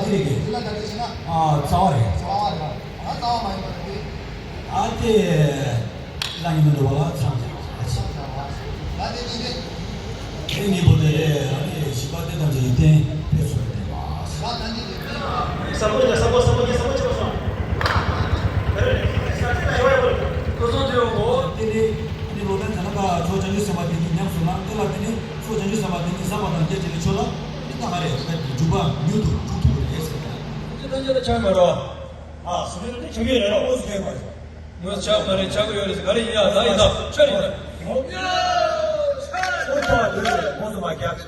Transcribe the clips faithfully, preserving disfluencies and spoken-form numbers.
དེ་ལ་ད་དེ་བྱས་ན། ཨ་རྩ་བ་རེད། རྩ་བ་རེད། ང་རྩ་བ་མ་ཡིན་པ་རེད། ཨ་དེ་ལ་ཉིན་མི་འདུག་བ་ལ་མཚམས་བཞག་པ་ཞིག་ད་དེ་གཉིས་རེད། དེ་གཉིས་པོ་དེ་རེད། ཨ་ནི་བཞི་པ་དེ་ཐམས་ཅད་ཀྱི་རྟེན་ཕེབས་སོང་རེད་པ། ས་པོ་ཉ་ས་པོ་ས་པོ་ཉ་ས་པོ་ཆེ་བ་སོང་། དེ་རེད། ས་ཆ་ཆེ་བ་ཡོད་པ་རེད། ཁོ་ཚོ་དེ་ཡོང་གོ། དེ་ནི་ཨ་ནི་ལོ་ལྡན་ཚ་ན་ཀ་ཚོ་བྱང་ཆུབ་སེམས་དཔའ་དེ་གཉིས་ཉམས་སོང་ན། དེ་ལ་དེ་ནི་ཚོ་བྱང་ཆུབ་སེམས་དཔའ་དེ་གཉིས་བསམ་པ་དང་བསྐྱེད་བྱས་ནས་ཆོས་ལ་དེ་ལྟ་ག་རེད། ད་དེ་སྒྲུབ་པ་མྱུར་དུ་འགྲུབ་ཐུབ་པ་རེད་ཟེར། དེ་ལྟ་ཉེ་ལ་ཆགས་མ་རོགས། ཨ་སུ་ལེ་ལ་ཆགས་ཡོད་རེད། ཨོ་སུ་ལེ་མ་རེད། ངོ་ཆགས་མ་རེད། ཆགས་ཡོད་རེད། ག་རེ་ཡིན་ཡ། ད་ཡིན་ད་ཆ་རེད་ད། ཁོ་ཚོ་ལ་དེ་ཁོ་ཚོ་མ་རྒྱག་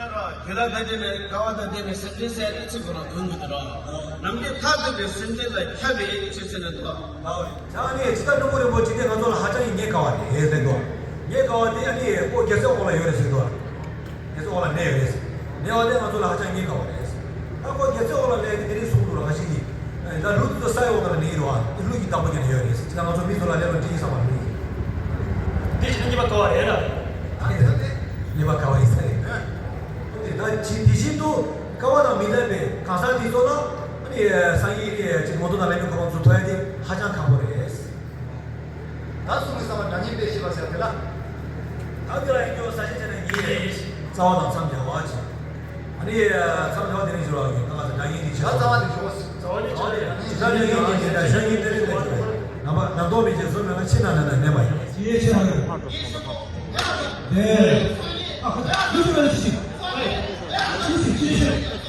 དེ་ལ་ད་དེ་ནས་དགའ་བ་དང་ལྡན་པའི་སེམས་ཅན་ཟེར་ཨེ་ཚིག་ཁོ་རང་དོན་མི་འདུག་ར། ནམ་མཁའི་མཐའ་ཀུན་པའི་སེམས་ཅན་ལ་ཁྱབ་པའི་ཨེ་ཚིག་ཟེར་ནས་འདུག་ཨ། ད་ནི་ཇི་ལྟར་ནོར་བུ་རིན་པོ་ཆེ་དེ་ང་ཚོ་ལ་ཧ་ཅང་ཉེན་ཁ་བ་རེད་ཟེར་འདུག་ཉེན་ཁ་བ་དེ་ཨ་ནི་ཁོ་རྒྱལ་སྲས་འོག་ལ་ཡོད་རེད་ཟེར་འདུག་ཨ། རྒྱལ་སྲས་འོག་ལ་གནས་ཡོད་རེད། གནས་པ་དེ་ང་ཚོ་ལ་ཧ་ཅང་ཉེན་ཁ་བ་རེད། ད་ཁོ་རྒྱལ་སྲས་འོག་ལ་གནས་ཏེ་དེ་རིང་གསུངས་འདུག་ལ། ཁ་ཤས་ཀྱིས་ད་ལུག་དེ་ཚོ་ས་ཡི་འོག་ལ་གནས་ཡོད་རེད་བ། ལུག་གི་བདག་པོ་བརྒྱབ་ནས་ཡོད་རེད། ཅི་ད་ང་ཚོ་མི་ཚོ་ལ་ལས་ལ་འདྲི་ཡིན་བསམ་པ་ལུག་ཡིན། དེ་བྱས་ན་ཉེས་པ་ག་བ་རེད་ལ། ཨ་ནི་ད་དེ་ཉེས་པ་ག་བ་ཡིན་ས་རེད། ཨ་ནི་ད་ཇི་དེ་བཞིན་དུ་དཀའ་བ་དང་མི་ལྡན་པའི་གང་ཟག་དེ་ཚོ་ལ་ཨ་ནི་སངས་རྒྱས་ཀྱི་ཅིག་མངོན་མཐོ་དང་ལྷ་མིའི་གོ་འཕང་ཚུར་ཐོབ་ཡ་དེ་ཧ་ཅང་ཁག་པོ་རེད། ད་གསུང་གི་བསམ་པ་སྒྲ་སྙན་དཔེ་ཞེས་པ་ཟེར་དེ་ལ། ད་འདི་ལ་ཡིན་རྒྱུ་ས་ཆ་ཆེ་ན་ཉིད་རེད། རྩ་བ་དང་མཚམས་སྦྱར་བ་ཅིག་ཨ་ནི་མཚམས་སྦྱར་བ་དེ་ནི་ཞུ་བ་ཡིན། ད་ང་ཚོ་སྒྲ་སྙན་དེ་ཞུ་བ། རྩ་བ་དེ་ཞུ་བ། རྩ་བ་ནི་ཆ་རེད། ཇི་ལྟར་ཉན་ཉན་ཉན་དང་བཞག་ཉན་དེ་རེད་དེ། རྣམ་པ་རྣམ་རྟོག་མེད་ཅིང་གཟུགས་མེད་ན། ཕྱི་ནང་ནང་ན་གནས་མ་ཡིན། ཡེ་ཕྱི་ནང་ཡོད། དེ། ཨ་ཁ་ཁ་ཁ་ཁ་ཁ་ཁ།